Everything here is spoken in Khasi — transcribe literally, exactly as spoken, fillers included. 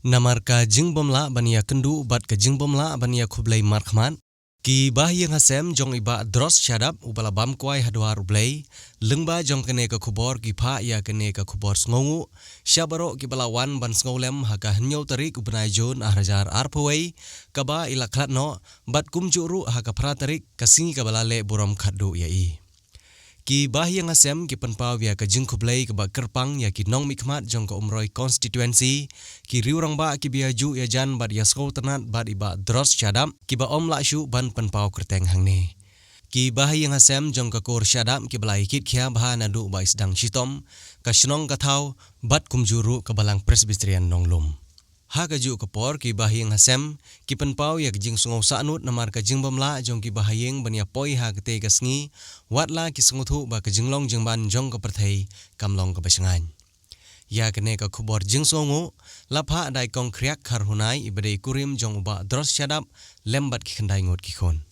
Namar ka jingbym lah ban ïakynduh bad ka jingbym lah ban ïakhublei markhmat, ki bahaïing hasem jong i Bah Dros Shadap uba la bam kwai ha dwar U Blei, lyngba jong kane ka khubor ki phah ïa kane ka khubor sngewnguh sha baroh kiba la wan ban sngewlem ha ka hynñiew tarik u bnai Jun ar hajar arphew wei, kaba i la khlad noh, bad kumjuh ruh ha ka phra tarik ka sngi kaba la leh burom khatduh ïa i. Ki bahaïing hasem ki pynpaw ïa ka jingkhublei kaba kyrpang ïa ki nongmihkhmat jong ka Umroi Constituency, ki riew rangbah kiba ïajuh ïajan bad ïasngewtynnad bad i Bah Dros Shadap, kiba ym lah shuh ban pynpaw kyrteng hangne. Ki bahaïing hasem jong ka kur Shadap kiba la ïakit khia bha naduh ba i sdang shitom, ka shnong ka thaw, bad kumjuh ruh ka Balang Presbyterian Nonglum. Ha kajuh ka por ki bahaïing hasem ki pynpaw ïa ka jingsngew sahnud namar ka jingbym lah jong ki bahaïing ban ïapoi ha katei ka sngi, watla ki sngewthuh ba ka jinglong jingman jong ka pyrthei kam long kaba shngaiñ. Ïa kane ka khubor jingsngewnguh la phah da i Kong Khriak Kharhunai iba dei kurim jong u Bah Dros Shadap lem bad ki khyndai ngut ki khun.